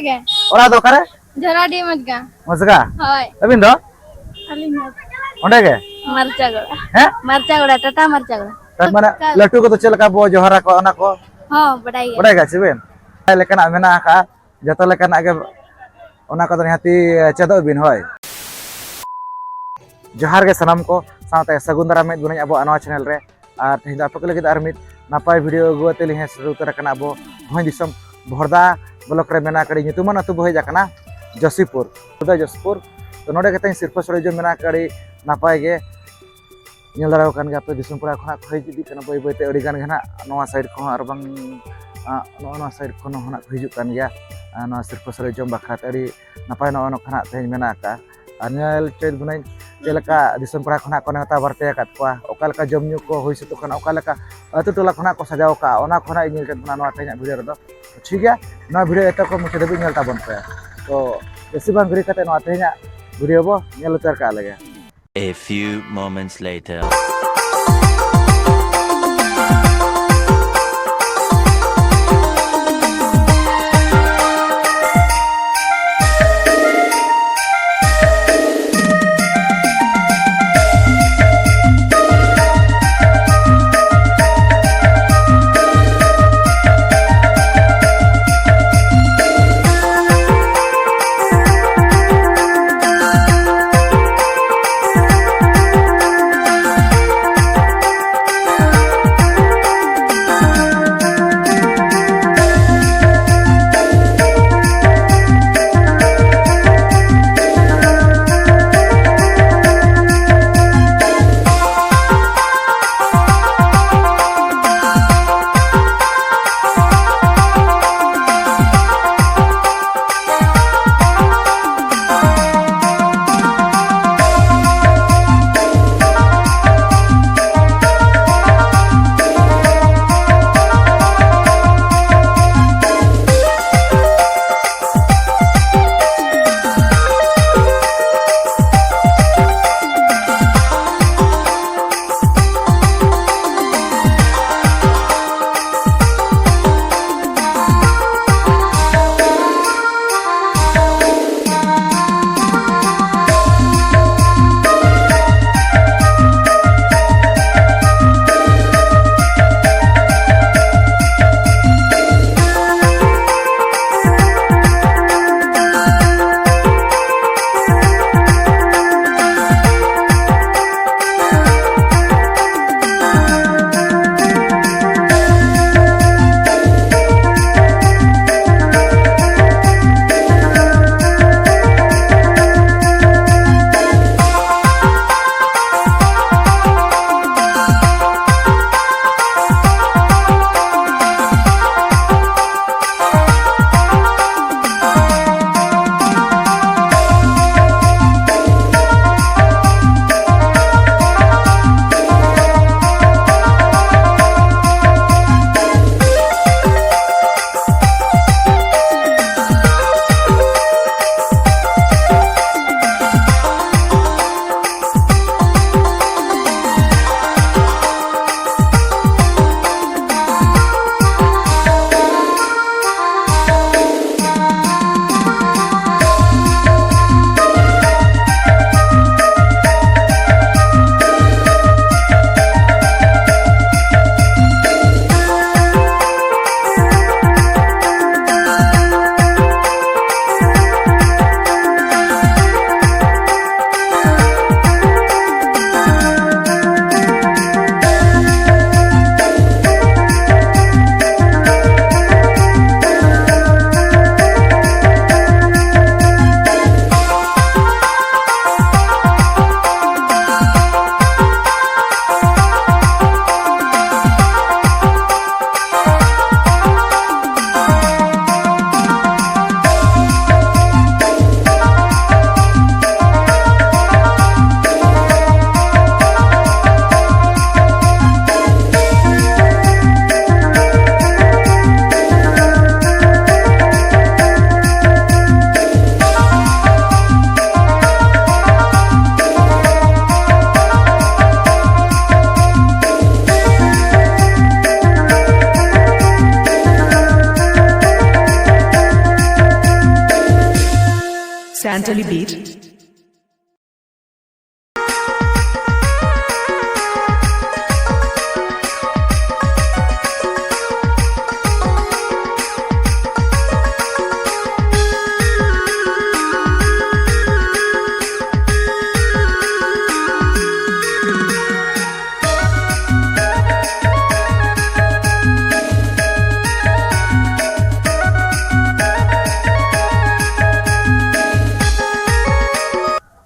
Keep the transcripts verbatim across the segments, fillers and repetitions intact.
ᱜᱮ᱾ ᱚᱲᱟᱜ ᱫᱚ ᱚᱠᱟᱨᱮ? ᱡᱷᱟᱨᱟᱰᱤ ᱢᱚᱡᱽᱜᱟ᱾ ᱢᱚᱡᱽᱜᱟ? ᱦᱳᱭ᱾ ᱟᱹᱵᱤᱱ ᱫᱚ? ᱟᱹᱞᱤᱧ ᱦᱚᱸ᱾ ᱚᱸᱰᱮ ᱜᱮ? ᱢᱟᱨᱪᱟ ᱜᱚᱲᱟ᱾ ᱦᱮᱸ? ᱢᱟᱨᱪᱟ ᱜᱚᱲᱟ, ᱴᱟᱴᱟ ᱢᱟᱨᱪᱟ ᱜᱚᱲᱟ᱾ ᱛᱟᱨ ᱢᱟᱱᱮ ᱞᱟᱹᱴᱩ ᱠᱚᱫᱚ ᱪᱮᱫ ᱞᱮᱠᱟ ᱵᱚ ᱡᱚᱦᱟᱨ ᱟᱠᱚᱣᱟ ᱚᱱᱟ ᱠᱚ? ᱦᱚᱸ, ᱵᱟᱰᱟᱭ ᱜᱮ᱾ ᱵᱟᱰᱟᱭ ᱜᱮᱭᱟ ᱪᱮ ᱵᱤᱱ? ᱡᱟᱦᱟᱸ ᱞᱮᱠᱟᱱᱟᱜ ᱢᱮᱱᱟᱜ ᱟᱠᱟᱫ, ᱡᱚᱛᱚ ᱞᱮᱠᱟᱱᱟᱜ ᱜᱮ ᱚᱱᱟ ᱠᱚᱫᱚ ᱱᱤᱦᱟᱹᱛᱤ ᱪᱮᱫᱚᱜ ᱵᱤᱱ, ᱦᱳᱭ᱾ ᱡᱚᱦᱟᱨ ᱜᱮ ᱥᱟᱱᱟᱢ ᱠᱚ, ᱥᱟᱶᱛᱮ ᱥᱟᱹᱜᱩᱱ ᱫᱟᱨᱟᱢ ᱢᱮᱫ ᱵᱚᱱᱟᱹᱧ ᱟᱵᱚ ᱱᱚᱣᱟ ᱪᱮᱱᱮᱞ ᱨᱮ᱾ ᱟᱨ ᱛᱮᱦᱮᱧ ᱫᱚ ᱟᱯᱮ ᱠᱚ ᱞᱟᱹᱜᱤᱫ ᱟᱨ ᱢᱤᱫ ᱱᱟᱯᱟᱭ ᱵᱷᱤᱰᱤᱭᱳ ᱟᱹᱜᱩ ᱠᱟᱛᱮ ᱞᱤᱧ ᱦᱮᱡ ᱥᱮᱴᱮᱨ ᱩᱛᱟᱹᱨ ᱟᱠᱟᱱᱟ ᱟᱵᱚ ᱵᱷᱚᱸᱡᱽ ᱫᱤᱥᱚᱢ ᱵᱷᱚᱨᱫᱟ ᱵᱞᱚᱠ ᱨᱮ ᱢᱮᱱᱟᱜ ᱟᱠᱟᱫ ᱧᱩᱛᱩᱢᱟᱱ ᱟᱹᱛᱩ ᱵᱚ ᱦᱮᱡ ᱟᱠᱟᱱᱟ ᱡᱚᱥᱤᱯᱩᱨ, ᱵᱷᱚᱨᱫᱟ ᱡᱚᱥᱤᱯᱩᱨ᱾ ᱛᱚ ᱱᱚᱰᱮ ᱜᱮ ᱛᱮᱦᱮᱧ ᱥᱤᱨᱯᱟᱹ ᱥᱚᱨᱚᱡᱚᱢ ᱢᱮᱱᱟᱜ ᱟᱠᱟᱫ ᱟᱹᱰᱤ ᱱᱟᱯᱟᱭ ᱜᱮ᱾ ᱧᱮᱞ ᱫᱟᱲᱮᱭᱟᱜ ᱠᱟᱱ ᱜᱮᱭᱟ ᱯᱮ, ᱫᱤᱥᱚᱢ ᱯᱟᱲᱟ ᱠᱷᱚᱱᱟᱜ ᱠᱚ ᱦᱮᱡ ᱤᱫᱤᱜ ᱠᱟᱱᱟ ᱵᱟᱹᱭ ᱵᱟᱹᱭᱛᱮ ᱟᱹᱰᱤ ᱜᱟᱱ ᱜᱮ ᱱᱟᱜ ᱱᱚᱣᱟ ᱥᱟᱭᱤᱰ ᱠᱚᱦᱚᱸ, ᱟᱨ ᱵᱟᱝ, ᱟ, ᱱᱚᱜᱼᱚ ᱱᱚᱣᱟ ᱥᱟᱭᱤᱰ ᱠᱷᱚᱱ ᱦᱚᱸ ᱱᱟᱜ ᱠᱚ ᱦᱤᱡᱩᱜ ᱠᱟᱱ ᱜᱮᱭᱟ᱾ ᱟ, ᱱᱚᱣᱟ ᱥᱤᱨᱯᱟᱹ ᱥᱚᱨᱚᱡᱚᱢ ᱵᱟᱠᱷᱨᱟ ᱛᱮ ᱟᱹᱰᱤ ᱱᱟᱯᱟᱭ ᱱᱚᱜᱼᱚ ᱱᱚᱝᱠᱟ ᱱᱟᱜ ᱛᱮᱦᱮᱧ ᱢᱮᱱᱟᱜ ᱟᱠᱟᱫᱼᱟ᱾ ᱟᱨ ᱧᱮᱞ ᱦᱚᱪᱚᱭᱮᱫ ᱵᱚᱱᱟᱹᱧ ᱪᱮᱫ ᱞᱮᱠᱟ ᱫᱤᱥᱚᱢ ᱯᱟᱲᱟ ᱠᱷᱚᱱᱟᱜ ᱠᱚ ᱱᱮᱣᱛᱟ ᱵᱟᱨᱛᱮ ᱟᱠᱟᱫ ᱠᱚᱣᱟ, ᱚᱠᱟ ᱞᱮᱠᱟ ᱡᱚᱢ ᱧᱩ ᱠᱚ ᱦᱩᱭ ᱥᱟᱹᱛᱚᱜ ᱠᱟᱱᱟ, ᱚᱠᱟ ᱞᱮᱠᱟ ᱟᱹᱛᱩ ᱴᱚᱞᱟ ᱠᱷᱚᱱᱟᱜ ᱠᱚ ᱥᱟᱡᱟᱣ ᱟᱠᱟᱫᱼᱟ, ᱚᱱᱟ ᱠᱚ ᱱᱟᱜ ᱤᱧ ᱧᱮᱞ ᱦᱚᱪᱚᱭᱮᱫ ᱵᱚᱱᱟ ᱱᱚᱣᱟ ᱛᱮᱦᱮᱧᱟᱜ ᱵᱷᱤᱰᱤᱭᱳ ᱨᱮᱫᱚ᱾ ᱴᱷᱤᱠ ᱜᱮᱭᱟ, ᱱᱚᱣᱟ ᱵᱷᱤᱰᱤᱭᱳ ᱮᱛᱚᱦᱚᱵ ᱠᱷᱚᱱ ᱢᱩᱪᱟᱹᱫ ᱫᱷᱟᱹᱵᱤᱡ ᱧᱮᱞ ᱛᱟᱵᱚᱱ ᱯᱮ᱾ ᱛᱚ ᱵᱮᱥᱤ ᱵᱟᱝ ᱜᱷᱟᱹᱲᱤ ᱠᱟᱛᱮ ᱱᱚᱣᱟ ᱛᱮᱦᱮᱧᱟᱜ ᱵᱷᱤᱰᱤᱭᱳ ᱵᱚ ᱧᱮᱞ ᱩᱛᱟᱹᱨ ᱠᱟᱜ ᱞᱮᱜᱮ᱾ A few moments later. ᱪᱟᱹᱞᱤ ᱵᱤᱨ᱾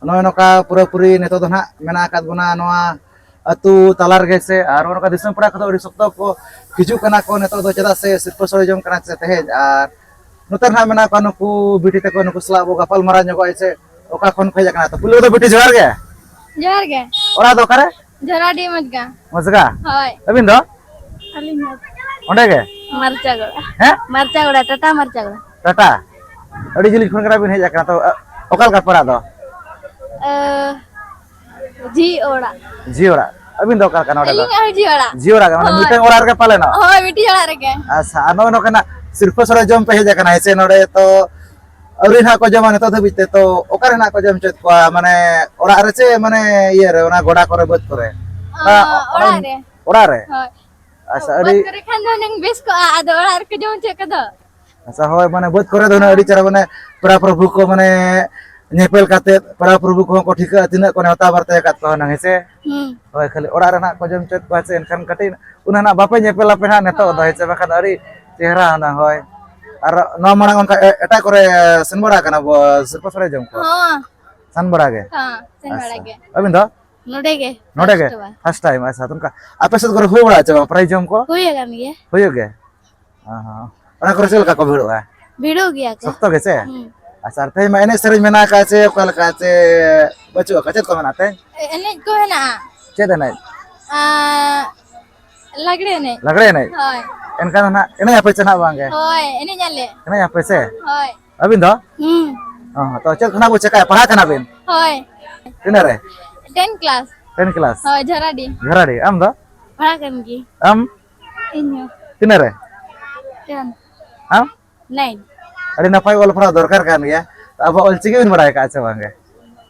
ᱱᱚᱜᱼᱚᱭ ᱱᱚᱝᱠᱟ ᱯᱩᱨᱟᱹᱯᱩᱨᱤ ᱱᱤᱛᱚᱜ ᱫᱚ ᱱᱟᱦᱟᱜ ᱢᱮᱱᱟᱜ ᱟᱠᱟᱫ ᱵᱚᱱᱟ ᱱᱚᱣᱟ ᱟᱹᱛᱩ ᱛᱟᱞᱟ ᱨᱮᱜᱮ ᱥᱮ, ᱟᱨ ᱱᱚᱜᱼᱚ ᱱᱚᱝᱠᱟ ᱫᱤᱥᱚᱢ ᱯᱟᱲᱟ ᱠᱚᱫᱚ ᱟᱹᱰᱤ ᱥᱚᱠᱛᱚ ᱠᱚ ᱦᱤᱡᱩᱜ ᱠᱟᱱᱟ ᱠᱚ ᱱᱤᱛᱚᱜ ᱫᱚ, ᱪᱮᱫᱟᱜ ᱥᱮ ᱥᱤᱨᱯᱟᱹ ᱥᱚᱲᱮ ᱡᱚᱢ ᱠᱟᱱᱟ ᱥᱮ ᱛᱮᱦᱮᱧ᱾ ᱟᱨ ᱱᱚᱛᱮ ᱨᱮ ᱱᱟᱦᱟᱜ ᱢᱮᱱᱟᱜ ᱠᱚᱣᱟ ᱱᱩᱠᱩ ᱵᱤᱴᱤ ᱛᱟᱠᱚ, ᱱᱩᱠᱩ ᱥᱟᱞᱟᱜ ᱵᱚ ᱜᱟᱯᱟᱞ ᱢᱟᱨᱟᱣ ᱧᱚᱜᱚᱜᱼᱟ ᱥᱮ ᱚᱠᱟ ᱠᱷᱚᱱ ᱠᱚ ᱦᱮᱡ ᱟᱠᱟᱱᱟ᱾ ᱛᱚ ᱯᱩᱭᱞᱩ ᱫᱚ ᱵᱤᱴᱤ ᱡᱚᱦᱟᱨ ᱜᱮ᱾ ᱡᱚᱦᱟᱨ ᱜᱮ᱾ ᱚᱲᱟᱜ ᱫᱚ ᱚᱠᱟᱨᱮ? ᱡᱷᱟᱨᱟᱰᱤ ᱢᱚᱡᱽᱜᱟ᱾ ᱢᱚᱡᱽᱜᱟ? ᱦᱳᱭ᱾ ᱟᱹᱵᱤᱱ ᱫᱚ? ᱟᱹᱞᱤᱧ ᱦᱚᱸ᱾ ᱚᱸᱰᱮ ᱜᱮ? ᱢᱟᱨᱪᱟᱜᱚᱲᱟ᱾ ᱦᱮᱸ? ᱢᱟᱨᱪᱟᱜᱚᱲᱟ, ᱴᱟᱴᱟ ᱢᱟᱨᱪᱟᱜᱚᱲᱟ᱾ ᱴᱟᱴᱟ? ᱟᱹᱰᱤ ᱡᱤᱞᱤᱧ ᱠᱷᱚᱱ ᱠᱟᱱᱟ ᱵᱤᱱ ᱦᱮᱡ ᱟᱠᱟᱱᱟ, ᱛᱚ, ᱚ-, ᱚᱠᱟ ᱞᱮᱠᱟ ᱯᱟᱲᱟᱜ ᱫᱚ? ᱟᱹ, ᱡᱷᱤ ᱚᱲᱟᱜ᱾ ᱡᱷᱤ ᱚᱲᱟᱜ? ᱟᱹᱵᱤᱱ ᱫᱚ ᱚᱠᱟ ᱞᱮᱠᱟ ᱱᱚᱰᱮ ᱫᱚ? ᱟᱹᱞᱤᱧᱟᱜ ᱦᱚᱸ ᱡᱷᱤ ᱚᱲᱟᱜ᱾ ᱡᱷᱤ ᱚᱲᱟᱜ ᱜᱮ, ᱢᱟᱱᱮ ᱦᱳᱭ᱾ ᱢᱤᱫᱴᱟᱝ ᱚᱲᱟᱜ ᱨᱮᱜᱮ ᱯᱟᱞᱮᱱᱚᱜ? ᱦᱳᱭ, ᱢᱤᱫᱴᱤᱡ ᱚᱲᱟᱜ ᱨᱮᱜᱮ᱾ ᱟᱪᱪᱷᱟ, ᱟᱨ ᱱᱚᱜᱼᱚᱭ ᱱᱚᱝᱠᱟᱱᱟᱜ ᱥᱤᱨᱯᱟᱹ ᱥᱚᱲᱮ ᱡᱚᱢ ᱯᱮ ᱦᱮᱡ ᱟᱠᱟᱱᱟ, ᱦᱮᱸ ᱥᱮ? ᱱᱚᱰᱮ ᱛᱚ ᱟᱹᱣᱨᱤ ᱱᱟᱦᱟᱜ ᱠᱚ ᱡᱚᱢᱟ ᱱᱤᱛᱚᱜ ᱫᱷᱟᱹᱵᱤᱡ ᱛᱮ, ᱛᱚ ᱚᱠᱟᱨᱮ ᱱᱟᱦᱟᱜ ᱠᱚ ᱡᱚᱢ ᱦᱚᱪᱚᱭᱮᱫ ᱠᱚᱣᱟ? ᱢᱟᱱᱮ ᱚᱲᱟᱜ ᱨᱮ ᱪᱮ ᱢᱟᱱᱮ ᱤᱭᱟᱹ ᱨᱮ, ᱚᱱᱟ ᱜᱚᱰᱟ ᱠᱚᱨᱮ, ᱵᱟᱹᱫᱽ ᱠᱚᱨᱮ? ᱟᱸ, ᱚᱲᱟᱜ ᱨᱮ᱾ ᱚᱲᱟᱜ ᱨᱮ? ᱦᱳᱭ᱾ ᱟᱪᱪᱷᱟ, ᱵᱟᱹᱫᱽ ᱟᱹᱰᱤ ᱠᱚᱨᱮ ᱠᱷᱟᱱ ᱫᱚ ᱦᱩᱱᱟᱹᱝ ᱵᱮᱥ ᱠᱚᱜᱼᱟ, ᱟᱫᱚ ᱚᱲᱟᱜ ᱨᱮᱠᱚ ᱡᱚᱢ ᱦᱚᱪᱚᱭᱮᱫ ᱠᱚᱫᱚ᱾ ᱟᱪᱪᱷᱟ, ᱦᱳᱭ, ᱢᱟᱱᱮ ᱵᱟᱹᱫᱽ ᱠᱚᱨᱮ ᱫᱚ ᱦᱩᱱᱟᱹᱝ ᱟᱹᱰᱤ ᱪᱮᱦᱨᱟ, ᱢᱟᱱᱮ ᱯᱮᱲᱟ ᱯᱨᱚᱵᱷᱩ ᱠᱚ, ᱢᱟᱱᱮ ᱧᱮᱯᱮᱞ ᱠᱟᱛᱮᱫ ᱯᱮᱲᱟ ᱯᱨᱚᱵᱷᱩ ᱠᱚᱦᱚᱸ ᱠᱚ ᱴᱷᱤᱠᱟᱹᱜᱼᱟ, ᱛᱤᱱᱟᱹᱜ ᱠᱚ ᱱᱮᱣᱛᱟ ᱵᱟᱨᱛᱮ ᱟᱠᱟᱫ ᱠᱚᱣᱟ ᱦᱩᱱᱟᱹᱝ, ᱦᱮᱸ ᱥᱮ? ᱦᱩᱸ᱾ ᱦᱳᱭ, ᱠᱷᱟᱹᱞᱤ ᱚᱲᱟᱜ ᱨᱮ ᱱᱟᱦᱟᱜ ᱠᱚ ᱡᱚᱢ ᱦᱚᱪᱚᱭᱮᱫ ᱠᱚᱣᱟ ᱥᱮ, ᱮᱱᱠᱷᱟᱱ ᱠᱟᱹᱴᱤᱡ ᱚᱱᱟ ᱱᱟᱦᱟᱜ ᱵᱟᱯᱮ ᱧᱮᱯᱮᱞ ᱟᱯᱮ ᱱᱟᱦᱟᱜ ᱱᱤᱛᱚᱜ ᱫᱚ, ᱦᱳᱭ᱾ ᱦᱮᱸ ᱥᱮ? ᱵᱟᱠᱷᱟᱱ ᱫᱚ ᱟᱹᱰᱤ ᱪᱮᱦᱨᱟ ᱦᱩᱱᱟᱹᱝ, ᱦᱳᱭ᱾ ᱟᱨ ᱱᱚᱣᱟ ᱢᱟᱲᱟᱝ ᱚᱱᱠᱟ ᱮ-, ᱮᱴᱟᱜ ᱠᱚᱨᱮ ᱥᱮᱱ ᱵᱟᱲᱟ ᱟᱠᱟᱱᱟ ᱵᱚ ᱥᱤᱨᱯᱟᱹ ᱥᱚᱲᱮ ᱡᱚᱢ ᱠᱚ? ᱦᱚᱸ᱾ ᱥᱮᱱ ᱵᱟᱲᱟ ᱜᱮ? ᱦᱚᱸ, ᱥᱮᱱ ᱵᱟᱲᱟ ᱟᱪᱪᱷᱟ᱾ ᱜᱮ᱾ ᱟᱹᱵᱤᱱ ᱫᱚ? ᱱᱚᱰᱮ ᱜᱮ, ᱱᱚᱰᱮ ᱜᱮ? First time᱾ First time, ᱟᱪᱪᱷᱟ᱾ ᱛᱚ ᱚᱱᱠᱟ ᱟᱯᱮ ᱥᱮᱫ ᱠᱚᱨᱮ ᱦᱩᱭ ᱵᱟᱲᱟᱜᱼᱟ ᱪᱮ ᱵᱟᱝ prize ᱡᱚᱢ ᱠᱚ? ᱦᱩᱭ ᱟᱠᱟᱱ ᱜᱮᱭᱟ᱾ ᱦᱩᱭᱩᱜ ᱜᱮ? ᱦᱚᱸ, ᱦᱚᱸ᱾ ᱚᱱᱟ ᱠᱚᱨᱮ ᱪᱮᱫ ᱞᱮᱠᱟ ᱠᱚ ᱵᱷᱤᱲᱚᱜᱼᱟ? ᱵᱷᱤᱲᱚᱜ ᱜᱮᱭᱟ ᱠᱚ᱾ ᱥᱚᱠᱛᱚ ᱜᱮ ᱥᱮ? ᱦᱩᱸ᱾ ᱟᱪᱪᱷᱟ, ᱟᱨ ᱛᱮᱦᱮᱧ ᱢᱟ ᱮᱱᱮᱡ ᱥᱮᱨᱮᱧ ᱢᱮᱱᱟᱜ ᱟᱠᱟᱫ ᱪᱮ ᱚᱠᱟ ᱞᱮᱠᱟ ᱪᱮ ᱵᱟᱹᱪᱩᱜ ᱟᱠᱟᱫ? ᱪᱮᱫ ᱠᱚ ᱢᱮᱱᱟᱜ ᱛᱮ? ᱮ-, ᱮᱱᱮᱡ ᱠᱚ ᱦᱮᱱᱟᱜᱼᱟ᱾ ᱪᱮᱫ ᱮᱱᱮᱡ? ᱟᱸ, ᱞᱟᱜᱽᱲᱮ ᱮᱱᱮᱡ᱾ ᱞᱟᱜᱽᱲᱮ ᱮᱱᱮᱡ? ᱦᱳᱭ᱾ ᱮᱱᱠᱷᱟᱱ ᱫᱚ ᱱᱟᱦᱟᱜ ᱮᱱᱮᱡ ᱟᱯᱮ ᱪᱮ ᱱᱟᱦᱟᱜ ᱵᱟᱝ ᱜᱮ? ᱦᱳᱭ, ᱮᱱᱮᱡ ᱟᱞᱮ᱾ ᱮᱱᱮᱡ ᱟᱯᱮ ᱥᱮ? ᱦᱳᱭ᱾ ᱟᱹᱵᱤᱱ ᱫᱚ? ᱦᱩᱸ᱾ ᱚ, ᱛᱚ ᱪᱮᱫ ᱠᱷᱚᱱᱟᱜ ᱵᱚ ᱪᱮᱠᱟᱭᱟ? ᱯᱟᱲᱦᱟᱜ ᱠᱟᱱᱟ ᱵᱤᱱ? ᱦᱳᱭ᱾ ᱛᱤᱱᱟᱹᱜ ᱨᱮ? Ten class᱾ Ten class? ᱦᱳᱭ, ᱡᱷᱟᱨᱟᱰᱤ᱾ ᱡᱷᱟᱨᱟᱰᱤ᱾ ᱟᱢ ᱫᱚ? ᱯᱟᱲᱦᱟᱜ ᱠᱟᱱ ᱜᱤᱭᱟᱹᱧ᱾ ᱟᱢ? ᱤᱧ ᱦᱚᱸ᱾ ᱛᱤᱱᱟᱹᱜ ᱨᱮ? Ten᱾ ᱟᱢ? Nine᱾ ᱟᱹᱰᱤ ᱱᱟᱯᱟᱭ, ᱚᱞ ᱯᱟᱲᱦᱟᱣ ᱫᱚᱨᱠᱟᱨ ᱠᱟᱱ ᱜᱮᱭᱟ᱾ ᱟᱵᱚ ᱚᱞᱪᱤᱠᱤ ᱵᱤᱱ ᱵᱟᱲᱟᱭ ᱠᱟᱜᱼᱟ ᱥᱮ ᱵᱟᱝ ᱜᱮ?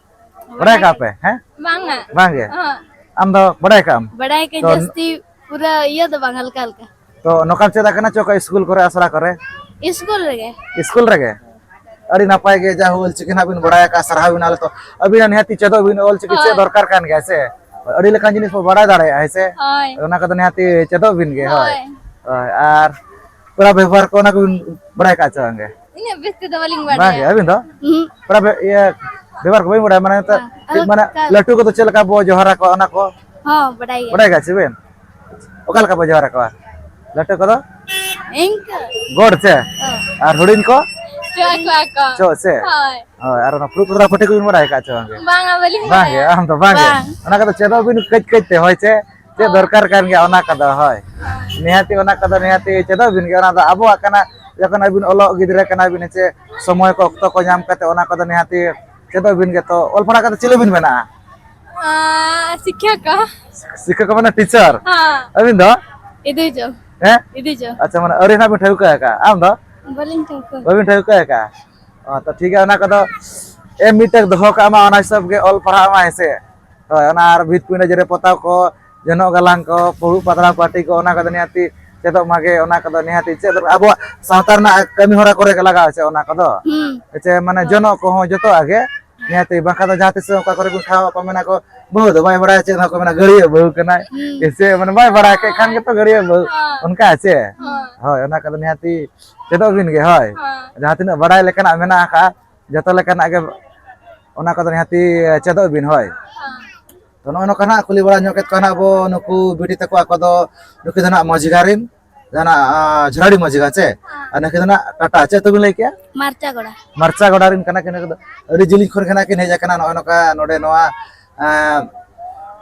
ᱵᱟᱲᱟᱭ ᱠᱟᱜᱼᱟ ᱯᱮ? ᱦᱮᱸ? ᱵᱟᱝᱟ᱾ ᱵᱟᱝ ᱜᱮ? ᱚᱦᱚᱸ᱾ ᱟᱢ ᱫᱚ ᱵᱟᱲᱟᱭ ᱠᱟᱜ ᱟᱢ? ᱵᱟᱲᱟᱭ ᱠᱟᱜ ᱛᱚ ᱡᱟᱹᱥᱛᱤ ᱯᱩᱨᱟᱹ ᱤᱭᱟᱹ ᱫᱚ ᱵᱟᱝ, ᱦᱟᱞᱠᱟ ᱦᱟᱞᱠᱟ᱾ ᱛᱚ ᱱᱚᱝᱠᱟᱢ ᱪᱮᱫ ᱟᱠᱟᱱᱟ ᱪᱚ ᱚᱠᱟ ᱥᱠᱩᱞ ᱠᱚᱨᱮ, ᱟᱥᱲᱟ ᱠᱚᱨᱮ? ᱥᱠᱩᱞ ᱨᱮᱜᱮ᱾ ᱥᱠᱩᱞ ᱨᱮᱜᱮ? ᱟᱹᱰᱤ ᱱᱟᱯᱟᱭ ᱜᱮ, ᱡᱟ ᱦᱳ ᱚᱞᱪᱤᱠᱤ ᱱᱟᱜ ᱵᱤᱱ ᱵᱟᱲᱟᱭ ᱟᱠᱟᱫᱼᱟ, ᱥᱟᱨᱦᱟᱣ ᱵᱤᱱ᱾ ᱟᱞᱮ ᱛᱚ ᱟᱹᱵᱤᱱᱟᱜ ᱱᱤᱦᱟᱹᱛᱤ ᱪᱮᱫᱚᱜ ᱵᱤᱱ, ᱚᱞᱪᱤᱠᱤ ᱪᱮᱫ ᱦᱳᱭ᱾ ᱫᱚᱨᱠᱟᱨ ᱠᱟᱱ ᱜᱮᱭᱟ ᱥᱮ? ᱟᱹᱰᱤ ᱞᱮᱠᱟᱱ ᱡᱤᱱᱤᱥ ᱵᱚ ᱵᱟᱲᱟᱭ ᱫᱟᱲᱮᱭᱟᱜᱼᱟ, ᱦᱮᱸ ᱥᱮ? ᱦᱳᱭ᱾ ᱚᱱᱟ ᱠᱚᱫᱚ ᱱᱤᱦᱟᱹᱛᱤ ᱪᱮᱫᱚᱜ ᱵᱤᱱ ᱜᱮ, ᱦᱳᱭ᱾ ᱦᱳᱭ᱾ ᱦᱳᱭ, ᱟᱨ ᱯᱮᱲᱟ ᱵᱮᱵᱚᱦᱟᱨ ᱠᱚ ᱚᱱᱟ ᱠᱚᱵᱤᱱ ᱵᱟᱲᱟᱭ ᱠᱟᱜᱼᱟ ᱥᱮ ᱵᱟᱝ ᱜᱮ? ᱤᱱᱟᱹᱜ ᱵᱮᱥ ᱛᱮᱫᱚ ᱵᱟᱹᱞᱤᱧ ᱵᱟᱝ ᱜᱮ, ᱵᱟᱲᱟᱭᱟ᱾ ᱟᱹᱵᱤᱱ ᱫᱚ? ᱩᱦᱩᱸ᱾ ᱯᱮᱲᱟ ᱵᱮ-, ᱤᱭᱟᱹ, ᱵᱮᱵᱚᱦᱟᱨ ᱠᱚ ᱵᱟᱹᱵᱤᱱ ᱵᱟᱲᱟᱭᱟ, ᱢᱟᱱᱮ ᱱᱤᱛᱚᱜ ᱵᱟᱝ᱾ ᱠᱟᱹᱡ ᱢᱟᱱᱮ ᱦᱟᱞᱠᱟ᱾ ᱞᱟᱹᱴᱩ ᱠᱚᱫᱚ ᱪᱮᱫ ᱞᱮᱠᱟ ᱵᱚ ᱡᱚᱦᱟᱨ ᱟᱠᱚᱣᱟ ᱚᱱᱟ ᱠᱚ? ᱦᱚᱸ, ᱵᱟᱰᱟᱭ ᱜᱮ᱾ ᱵᱟᱰᱟᱭ ᱜᱮᱭᱟ ᱪᱮ ᱵᱤᱱ? ᱚᱠᱟ ᱞᱮᱠᱟ ᱵᱚ ᱡᱚᱦᱟᱨ ᱟᱠᱚᱣᱟ? ᱞᱟᱹᱴᱩ ᱠᱚᱫᱚ? ᱤᱱᱠᱟᱹ᱾ ᱜᱚᱰ ᱥᱮ? ᱦᱚᱸ᱾ ᱟᱨ ᱦᱩᱰᱤᱧ ᱠᱚ? ᱪᱚᱜ ᱟᱠᱚᱣᱟ ᱠᱚ᱾ ᱪᱚᱜ ᱥᱮ? ᱦᱳᱭ᱾ ᱦᱳᱭ, ᱟᱨ ᱚᱱᱟ ᱯᱷᱩᱲᱩᱜ ᱯᱟᱛᱲᱟ ᱯᱟᱹᱴᱤ ᱠᱚᱵᱤᱱ ᱵᱟᱲᱟᱭ ᱟᱠᱟᱫ ᱪᱮ ᱵᱟᱝ ᱜᱮ? ᱵᱟᱝᱟ, ᱵᱟᱹᱞᱤᱧ ᱵᱟᱝ ᱜᱮ, ᱵᱟᱲᱟᱭᱟ᱾ ᱟᱢ ᱫᱚ ᱵᱟᱝ ᱜᱮ? ᱵᱟᱝ᱾ ᱚᱱᱟ ᱠᱚᱫᱚ ᱪᱮᱫᱚᱜ ᱵᱤᱱ ᱠᱟᱹᱡ ᱠᱟᱹᱡ ᱛᱮ, ᱦᱳᱭ ᱪᱮ? ᱪᱮᱫ ᱦᱳᱭ᱾ ᱫᱚᱨᱠᱟᱨ ᱠᱟᱱ ᱜᱮᱭᱟ ᱚᱱᱟ ᱠᱚᱫᱚ, ᱦᱳᱭ᱾ ᱦᱳᱭ᱾ ᱱᱤᱦᱟᱹᱛᱤ ᱚᱱᱟ ᱠᱚᱫᱚ ᱱᱤᱦᱟᱹᱛᱤ ᱪᱮᱫᱚᱜ ᱵᱤᱱ ᱜᱮ, ᱚᱱᱟ ᱫᱚ ᱟᱵᱚᱣᱟᱜ ᱠᱟᱱᱟ᱾ ᱡᱚᱠᱷᱚᱱ ᱟᱹᱵᱤᱱ ᱚᱞᱚᱜ ᱜᱤᱫᱽᱨᱟᱹ ᱠᱟᱱᱟ ᱵᱤᱱ, ᱪᱮ ᱥᱚᱢᱚᱭ ᱠᱚ ᱚᱠᱛᱚ ᱠᱚ ᱧᱟᱢ ᱠᱟᱛᱮ ᱚᱱᱟ ᱠᱚᱫᱚ ᱱᱤᱦᱟᱹᱛᱤ ᱪᱮᱫᱚᱜ ᱵᱤᱱ ᱜᱮ᱾ ᱛᱚ ᱚᱞ ᱯᱟᱲᱦᱟᱣ ᱠᱟᱛᱮ ᱪᱤᱞᱤ ᱵᱤᱱ ᱵᱮᱱᱟᱜᱼᱟ? ᱟᱸ, ᱥᱤᱠᱠᱷᱟ ᱠᱚ᱾ ᱥᱤᱠᱠᱷᱟ ᱠᱚ ᱢᱟᱱᱮ ᱴᱤᱪᱟᱨ? ᱦᱮᱸ᱾ ᱟᱹᱵᱤᱱ ᱫᱚ? ᱤᱫᱤ ᱪᱚ᱾ ᱦᱮᱸ? ᱤᱫᱤ ᱪᱚ᱾ ᱟᱪᱪᱷᱟ, ᱢᱟᱱᱮ ᱟᱹᱣᱨᱤ ᱱᱟᱜ ᱵᱤᱱ ᱴᱷᱟᱹᱣᱠᱟᱹ ᱟᱠᱟᱫᱼᱟ᱾ ᱟᱢ ᱫᱚ? ᱵᱟᱹᱞᱤᱧ ᱴᱷᱟᱹᱣᱠᱟᱹ᱾ ᱵᱟᱹᱵᱤᱱ ᱴᱷᱟᱹᱣᱠᱟᱹ ᱟᱠᱟᱫᱼᱟ? ᱚ, ᱛᱚ ᱴᱷᱤᱠ ᱜᱮᱭᱟ, ᱚᱱᱟ ᱠᱚᱫᱚ ᱮᱢ ᱢᱤᱫᱴᱮᱡ ᱫᱚᱦᱚ ᱠᱟᱜ ᱢᱟ, ᱚᱱᱟ ᱦᱤᱥᱟᱹᱵ ᱜᱮ ᱚᱞ ᱯᱟᱲᱦᱟᱜ ᱢᱟ, ᱦᱮᱸ ᱥᱮ? ᱦᱳᱭ, ᱚᱱᱟ ᱟᱨ ᱵᱷᱤᱛ ᱯᱤᱸᱰᱟᱹ ᱡᱮᱨᱮᱲ ᱯᱚᱛᱟᱣ ᱠᱚ, ᱡᱚᱱᱚᱜ ᱜᱟᱞᱟᱝ ᱠᱚ, ᱯᱷᱩᱲᱩᱜ ᱯᱟᱛᱲᱟ ᱯᱟᱹᱴᱤ ᱠᱚ, ᱚᱱᱟ ᱠᱚᱫᱚ ᱱᱤᱦᱟᱹᱛᱤ ᱪᱮᱫᱚᱜ ᱢᱟᱜᱮ, ᱚᱱᱟ ᱠᱚᱫᱚ ᱱᱤᱦᱟᱹᱛᱤ ᱪᱮᱫ ᱫᱚᱨᱠᱟᱨ᱾ ᱟᱵᱚᱣᱟᱜ ᱥᱟᱶᱛᱟ ᱨᱮᱱᱟᱜ ᱠᱟᱹᱢᱤ ᱦᱚᱨᱟ ᱠᱚᱨᱮ ᱜᱮ ᱞᱟᱜᱟᱣ ᱪᱮ ᱚᱱᱟ ᱠᱚᱫᱚ᱾ ᱦᱩᱸ᱾ ᱦᱮᱸ ᱪᱮ, ᱢᱟᱱᱮ ᱦᱳᱭ᱾ ᱡᱚᱱᱚᱜ ᱠᱚᱦᱚᱸ ᱡᱚᱛᱚᱣᱟᱜ ᱜᱮ ᱱᱤᱦᱟᱹᱛᱤ, ᱵᱟᱝᱠᱷᱟᱱ ᱫᱚ ᱡᱟᱦᱟᱸ ᱛᱤᱥ ᱚᱠᱟ ᱠᱚᱨᱮ ᱵᱚᱱ ᱴᱷᱟᱶ ᱠᱚ ᱢᱮᱱᱟ ᱠᱚ, "ᱵᱟᱹᱦᱩ ᱫᱚ ᱵᱟᱭ ᱵᱟᱲᱟᱭᱟ ᱪᱮᱫ ᱦᱚᱸ", ᱠᱚ ᱢᱮᱱᱟ, "ᱜᱟᱹᱲᱭᱟᱹ ᱵᱟᱹᱦᱩ ᱠᱟᱱᱟᱭ", ᱦᱩᱸ᱾ ᱦᱮᱸ ᱥᱮ, ᱢᱟᱱᱮ ᱵᱟᱭ ᱵᱟᱲᱟᱭ ᱠᱮᱫ ᱠᱷᱟᱱ ᱜᱮᱛᱚ ᱜᱟᱹᱲᱭᱟᱹ ᱵᱟᱹᱦᱩ, ᱦᱳᱭ᱾ ᱚᱱᱠᱟ ᱪᱮ? ᱦᱳᱭ᱾ ᱦᱳᱭ, ᱚᱱᱟ ᱠᱚᱫᱚ ᱱᱤᱦᱟᱹᱛᱤ ᱪᱮᱫᱚᱜ ᱵᱤᱱ ᱜᱮ, ᱦᱳᱭ᱾ ᱦᱳᱭ᱾ ᱡᱟᱦᱟᱸ ᱛᱤᱱᱟᱹᱜ ᱵᱟᱲᱟᱭ ᱞᱮᱠᱟᱱᱟᱜ ᱢᱮᱱᱟᱜ ᱟᱠᱟᱫᱼᱟ, ᱡᱚᱛᱚ ᱞᱮᱠᱟᱱᱟᱜ ᱜᱮ ᱚᱱᱟ ᱠᱚᱫᱚ ᱱᱤᱦᱟᱹᱛᱤ ᱪᱮᱫᱚᱜ ᱵᱤᱱ, ᱦᱳᱭ᱾ ᱦᱳᱭ᱾ ᱛᱚ ᱱᱚᱜᱼᱚᱭ ᱱᱚᱝᱠᱟ ᱱᱟᱜ ᱠᱩᱞᱤ ᱵᱟᱲᱟ ᱧᱚᱜ ᱠᱮᱫ ᱠᱚᱣᱟ ᱱᱟᱜ ᱟᱵᱚ ᱱᱩᱠᱩ ᱵᱤᱴᱤ ᱛᱟᱠᱚ, ᱟᱠᱚ ᱫᱚ ᱱᱩᱠᱤᱱ ᱫᱚ ᱱᱟᱜ ᱢᱚᱡᱽᱜᱟ ᱨᱮᱱ, ᱡᱟᱦᱟᱱᱟᱜ, ᱟᱸ, ᱡᱷᱟᱲᱟᱰᱤ ᱢᱚᱡᱽᱜᱟ ᱪᱮ? ᱟᱨ ᱱᱩᱠᱤᱱ ᱫᱚ ᱱᱟᱜ ᱴᱟᱴᱟ, ᱪᱮᱫ ᱟᱹᱛᱩ ᱵᱤᱱ ᱞᱟᱹᱭ ᱠᱮᱜᱼᱟ? ᱢᱟᱨᱪᱟ ᱜᱚᱲᱟ᱾ ᱢᱟᱨᱪᱟ ᱜᱚᱲᱟ ᱨᱮᱱ ᱠᱟᱱᱟ ᱠᱤᱱ, ᱱᱩᱠᱤᱱ ᱫᱚ ᱟᱹᱰᱤ ᱡᱤᱞᱤᱧ ᱠᱷᱚᱱ ᱜᱮ ᱱᱟᱜ ᱠᱤᱱ ᱦᱮᱡ ᱟᱠᱟᱱᱟ ᱱᱚᱜᱼᱚᱭ ᱱᱚᱝᱠᱟ ᱱᱚᱰᱮ ᱱᱚᱣᱟ, ᱟᱸ,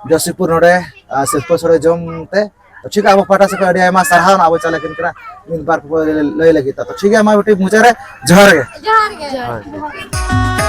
ᱡᱚᱥᱤᱯᱩᱨ ᱱᱚᱰᱮ, ᱟᱸ, ᱥᱤᱞᱯᱟᱹ ᱥᱳᱲᱮ ᱡᱚᱢ ᱛᱮ᱾ ᱛᱚ ᱴᱷᱤᱠ ᱜᱮᱭᱟ, ᱟᱵᱚ ᱯᱟᱦᱴᱟ ᱥᱮᱫ ᱠᱷᱚᱱ ᱟᱹᱰᱤ ᱟᱭᱢᱟ ᱥᱟᱨᱦᱟᱣ ᱱᱟᱜ ᱟᱵᱚ ᱪᱟᱞᱟᱜ ᱠᱤᱱ ᱠᱟᱱᱟ ᱢᱤᱫ ᱵᱟᱨ ᱠᱚ ᱞᱟᱹᱭ ᱞᱟᱹᱜᱤᱫ᱾ ᱛᱚ ᱴᱷᱤᱠ ᱜᱮᱭᱟ, ᱢᱟ ᱵᱤᱴᱤ ᱢᱩᱪᱟᱹᱫ ᱨᱮ ᱡᱚᱦᱟᱨ ᱜᱮ᱾ ᱡᱚᱦᱟᱨ ᱜᱮ᱾ ᱦᱳᱭ᱾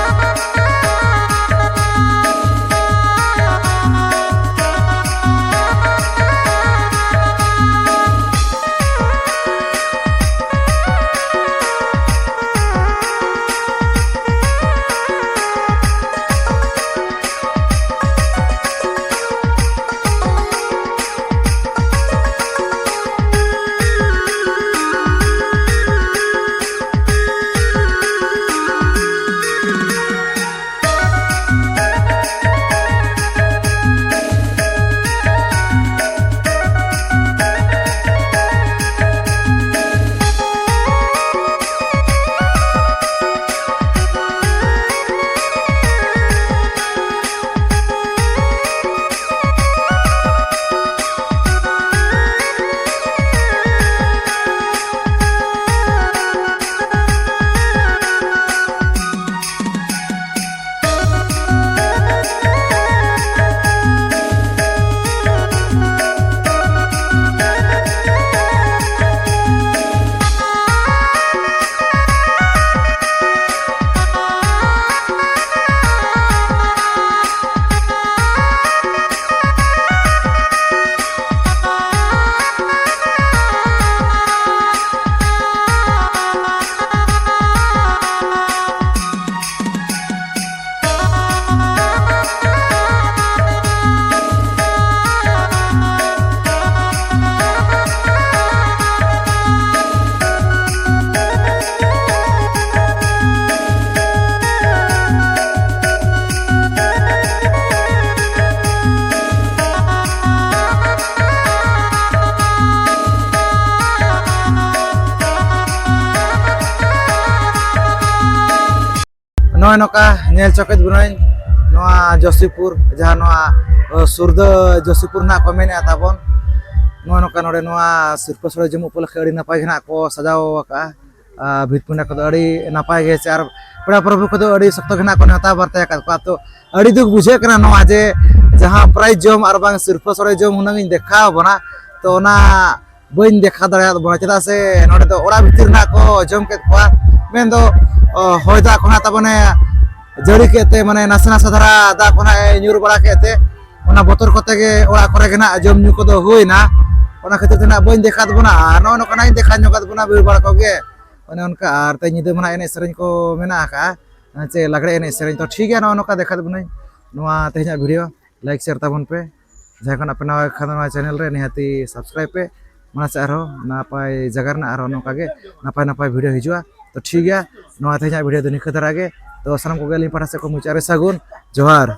ᱱᱚᱝᱠᱟ ᱧᱮᱞ ᱪᱚ ᱠᱮᱫ ᱵᱚᱱᱟᱹᱧ ᱱᱚᱣᱟ ᱡᱚᱥᱤᱯᱩᱨ, ᱡᱟᱦᱟᱸ ᱱᱚᱣᱟ ᱥᱩᱨᱫᱟᱹ ᱡᱚᱥᱤᱯᱩᱨ ᱱᱟᱜ ᱠᱚ ᱢᱮᱱᱮᱫᱼᱟ ᱛᱟᱵᱚᱱ᱾ ᱱᱚᱜᱼᱚᱭ ᱱᱚᱝᱠᱟ ᱱᱚᱰᱮ ᱱᱚᱣᱟ ᱥᱤᱨᱯᱟᱹ ᱥᱚᱲᱮ ᱡᱚᱢ ᱩᱯᱚᱞᱚᱠᱠᱷᱮ ᱟᱹᱰᱤ ᱱᱟᱯᱟᱭ ᱜᱮ ᱱᱟᱜ ᱠᱚ ᱥᱟᱡᱟᱣ ᱟᱠᱟᱫᱼᱟ᱾ ᱟᱨ ᱵᱷᱤᱛ ᱯᱤᱸᱰᱟ ᱠᱚᱫᱚ ᱟᱹᱰᱤ ᱱᱟᱯᱟᱭ ᱜᱮ ᱥᱮ, ᱟᱨ ᱯᱮᱲᱟ ᱯᱨᱚᱵᱷᱩ ᱠᱚᱫᱚ ᱟᱹᱰᱤ ᱥᱚᱠᱛᱚ ᱜᱮ ᱱᱟᱜ ᱠᱚ ᱱᱮᱣᱛᱟ ᱵᱟᱨᱛᱮ ᱟᱠᱟᱫ ᱠᱚᱣᱟ᱾ ᱛᱚ ᱟᱹᱰᱤ ᱫᱩᱠ ᱵᱩᱡᱷᱟᱹᱜ ᱠᱟᱱᱟ ᱱᱚᱣᱟ ᱡᱮ ᱡᱟᱦᱟᱸ ᱯᱨᱟᱭᱤᱡᱽ ᱡᱚᱢ ᱟᱨ ᱵᱟᱝ ᱥᱤᱨᱯᱟᱹ ᱥᱚᱲᱮ ᱡᱚᱢ ᱦᱩᱱᱟᱹᱝ ᱤᱧ ᱫᱮᱠᱷᱟᱣ ᱟᱵᱚᱱᱟ, ᱛᱚ ᱚᱱᱟ ᱵᱟᱹᱧ ᱫᱮᱠᱷᱟᱣ ᱫᱟᱲᱮᱭᱟᱫ ᱵᱚᱱᱟ᱾ ᱪᱮᱫᱟᱜ ᱥᱮ ᱱᱚᱰᱮ ᱫᱚ ᱚᱲᱟᱜ ᱵᱷᱤᱛᱤᱨ ᱨᱮᱱᱟᱜ ᱠᱚ ᱡᱚᱢ ᱠᱮᱫ ᱠᱚᱣᱟ, ᱢᱮᱱᱫᱚ ᱚ, ᱦᱚᱭ ᱫᱟᱜ ᱠᱷᱚᱱᱟᱜ ᱛᱟᱵᱚᱱᱮ ᱡᱟᱹᱲᱤ ᱠᱮᱫ ᱛᱮ, ᱢᱟᱱᱮ ᱱᱟᱥᱮ ᱱᱟᱥᱮ ᱫᱷᱟᱨᱟ ᱫᱟᱜ ᱠᱷᱚᱱᱟᱜ ᱮ ᱧᱩᱨ ᱵᱟᱲᱟ ᱠᱮᱫ ᱛᱮ, ᱚᱱᱟ ᱵᱚᱛᱚᱨ ᱠᱚᱛᱮ ᱜᱮ ᱚᱲᱟᱜ ᱠᱚᱨᱮ ᱜᱮ ᱱᱟᱜ ᱡᱚᱢ ᱧᱩ ᱠᱚᱫᱚ ᱦᱩᱭᱱᱟ᱾ ᱚᱱᱟ ᱠᱷᱟᱹᱛᱤᱨ ᱛᱮ ᱱᱟᱜ ᱵᱟᱹᱧ ᱫᱮᱠᱷᱟᱣ ᱟᱵᱚᱱᱟ᱾ ᱟᱨ ᱱᱚᱜᱼᱚ ᱱᱚᱝᱠᱟᱱᱟᱜ ᱤᱧ ᱫᱮᱠᱷᱟᱣ ᱧᱚᱜ ᱟᱵᱚᱱᱟ ᱵᱷᱤᱲ ᱵᱷᱟᱲ ᱠᱚᱜᱮ᱾ ᱚᱱᱮ ᱚᱱᱠᱟ᱾ ᱟᱨ ᱛᱮᱦᱮᱧ ᱧᱤᱫᱟᱹ ᱢᱟ ᱱᱟᱜ ᱮᱱᱮᱡ ᱥᱮᱨᱮᱧ ᱠᱚ ᱢᱮᱱᱟᱜ ᱟᱠᱟᱫᱼᱟ, ᱪᱮ ᱞᱟᱜᱽᱲᱮ ᱮᱱᱮᱡ ᱥᱮᱨᱮᱧ᱾ ᱛᱚ ᱴᱷᱤᱠ ᱜᱮᱭᱟ, ᱱᱚᱜᱼᱚ ᱱᱚᱝᱠᱟ ᱫᱮᱠᱷᱟᱣ ᱟᱵᱚᱱᱟᱹᱧ ᱱᱚᱣᱟ ᱛᱮᱦᱮᱧᱟᱜ ᱵᱷᱤᱰᱤᱭᱳ᱾ ᱞᱟᱭᱤᱠ ᱥᱮᱭᱟᱨ ᱛᱟᱵᱚᱱ ᱯᱮ ᱡᱟᱦᱟᱸᱭ ᱠᱷᱚᱱᱟᱜ ᱯᱮ ᱱᱟᱣᱟ ᱠᱷᱟᱱ ᱱᱚᱣᱟ ᱪᱮᱱᱮᱞ ᱨᱮ, ᱱᱤᱦᱟᱹᱛᱤ ᱥᱟᱵᱥᱠᱨᱟᱭᱤᱵ ᱯᱮ᱾ ᱢᱟᱲᱟᱝ ᱥᱮᱫ ᱟᱨᱦᱚᱸ ᱱᱟᱯᱟᱭ ᱡᱟᱭᱜᱟ ᱨᱮᱱᱟᱜ ᱟᱨᱦᱚᱸ ᱱᱚᱝᱠᱟ ᱜᱮ ᱱᱟᱯᱟᱭ ᱱᱟᱯᱟᱭ ᱵᱷᱤᱰᱤᱭᱳ ᱦᱤᱡᱩᱜᱼᱟ᱾ ᱛᱚ ᱴᱷᱤᱠ ᱜᱮᱭᱟ, ᱱᱚᱣᱟ ᱛᱮᱦᱮᱧᱟᱜ ᱵᱷᱤᱰᱤᱭᱳ ᱫᱚ ᱱᱤᱝᱠᱟᱹ ᱫᱷᱟᱨᱟ ᱜᱮ᱾ ᱛᱚ ᱥᱟᱱᱟᱢ ᱠᱚᱜᱮ ᱟᱹᱞᱤᱧ ᱯᱟᱦᱴᱟ ᱥᱮᱫ ᱠᱷᱚᱱ ᱢᱩᱪᱟᱹᱫ ᱨᱮ ᱥᱟᱹᱜᱩᱱ ᱡᱚᱦᱟᱨ᱾